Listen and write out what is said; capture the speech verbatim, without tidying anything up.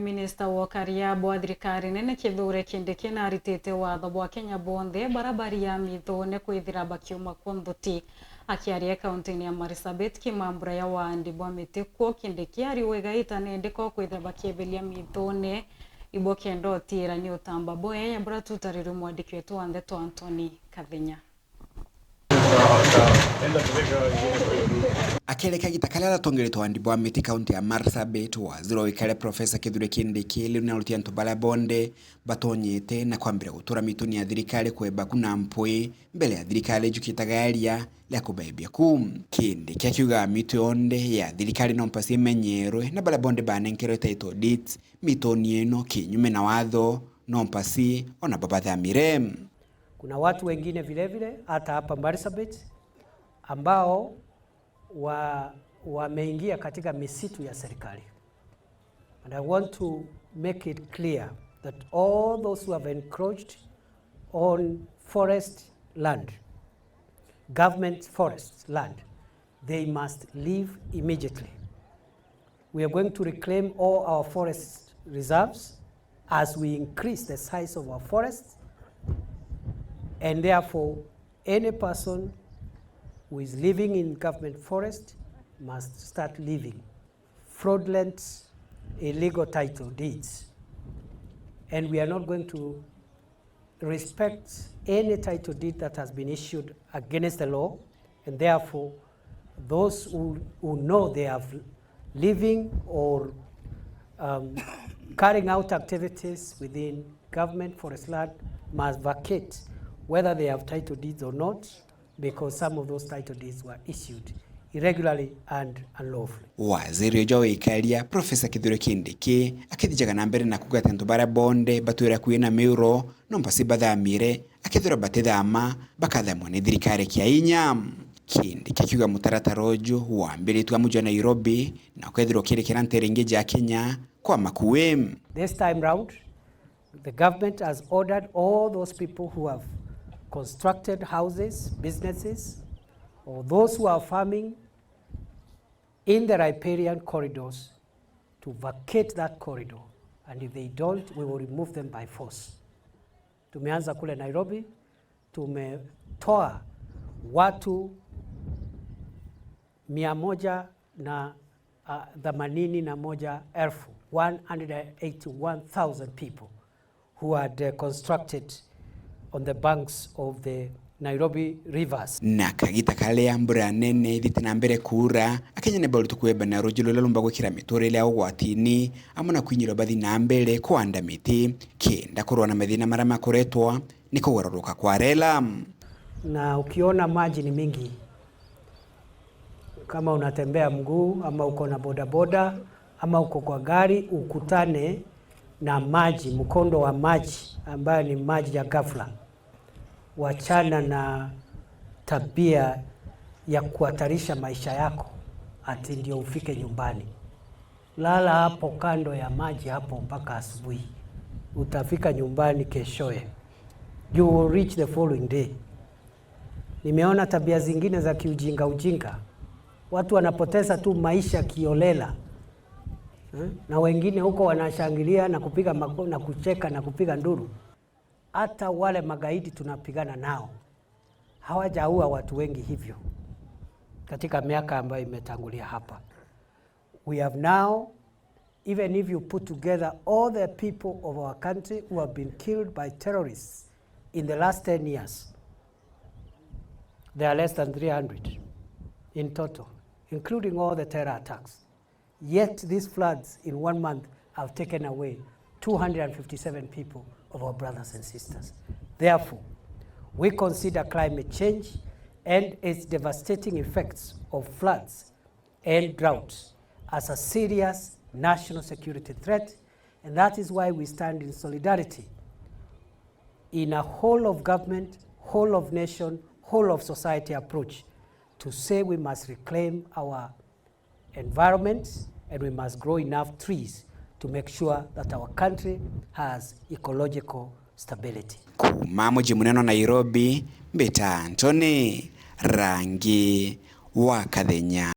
Minista wa ukaria bwa thirikari nene Kithure Kindiki naritite watho bwa Kenya bonthe bara baria mithone kwithira bakiuma kunthuti. Akiaria kaunti-ini ya Marsabit, kimambura ya waandi bwa miti kuo, Kindiki ariuga igaita nendika kwithira bakieberia mithone ibo kenda utiira ni utamba bwee bura tutarirwe mwandiki wetu wa ndeto Anthony Kathenya. Akiaria kagita karia aratongeretwe waandi bwa miti kaunti ya Marsabit, waziri wa wikare Professor Kithure Kindiki riu naruti antu baria bonthe batonyete na kwambira gutura mituni ya thirikari kweba ku na mpwi mbere ya thirikari ijukitaga iria ria kubaibia ku. Kindiki akiuga mitu yonthe ya thirikari no mpasi imenyerwe na baria bonthe banenkerwe title deeds mituni ino kinyume na watho no mpasi ona babathamire. Kuna watu wengine vile vile, hata hapa Marsabit, ambao wa-, wameingia katika misitu ya serikali. And I want to make it clear that all those who have encroached on forest land, government forest land, they must leave immediately. We are going to reclaim all our forest reserves as we increase the size of our forests, and therefore any person who is living in government forest must start leaving. Fraudulent, illegal title deeds, and we are not going to respect any title deed that has been issued against the law, and therefore those who, who know they have living or, um, carrying out activities within government forest land must vacate, whether they have title deeds or not, because some of those title deeds were issued irregularly and unlawfully. Waziri uju wa wikaria, Professor Kithure Kindiki, akithijaga na mbere na kuuga ati antu baria bonthe batwire akui na miuro no mpasi bathamire, akethirwa batithama, bakathamwa ni thirikari kia inya. Kindiki akiuga mutaratara uju wambiritwe amu jwa Nairobi na ukethirwa ukirikira ntere ingi ja Kenya kwa makui. This time round, the government has ordered all those people who have constructed houses, businesses, or those who are farming in the riparian corridors to vacate that corridor, and if they don't, we will remove them by force. Tumeanza kule Nairobi, tumetoa watu mia moja na, ah, themanini na moja elfu, one hundred and eighty-one thousand people who had, uh, constructed on the banks of the Nairobi rivers. Na kagita karia mbura nene ithiite na mbere kuura, Akenya ni baritwe kwebana ruuji ruria rumba gwikira miturire yao ugwatini, amwe na kwinyirwa bathi na mbere kuanda miti, kenda kurwa na mathina maria makoretwa ni kugaroroka kwa rela. Na ukiona maji ni mingi, kama unatembea mguu ama uko na bodaboda ama uko kwa gari, ukutane na maji, mkondo wa maji ambayo ni maji ya ghafla, wachana na tabia ya kuhatarisha maisha yako ati ndio ufike nyumbani. Lala hapo kando ya maji hapo mpaka asubuhi. Utafika nyumbani keshoe. You will reach the following day. Nimeona tabia zingine za kiujinga ujinga. Watu wanapoteza tu maisha kiolela. Eh? Na wengine huko wanashangilia na kupiga mako-, na kucheka na kupiga nduru. Hata wale magaidi tunapigana nao hawajaua watu wengi hivyo katika miaka ambayo imetangulia hapa. We have now, even if you put together all the people of our country who have been killed by terrorists in the last ten years, they are less than three hundred in total, including all the terror attacks. Yet these floods in one month have taken away two hundred and fifty-seven people of our brothers and sisters. Therefore, we consider climate change and its devastating effects of floods and droughts as a serious national security threat, and that is why we stand in solidarity in a whole of government, whole of nation, whole of society approach to say we must reclaim our environment and we must grow enough trees to make sure that our country has ecological stability. Kuuma muji munene wa Nairobi, mbita Anthony Rangi wa Kathenya.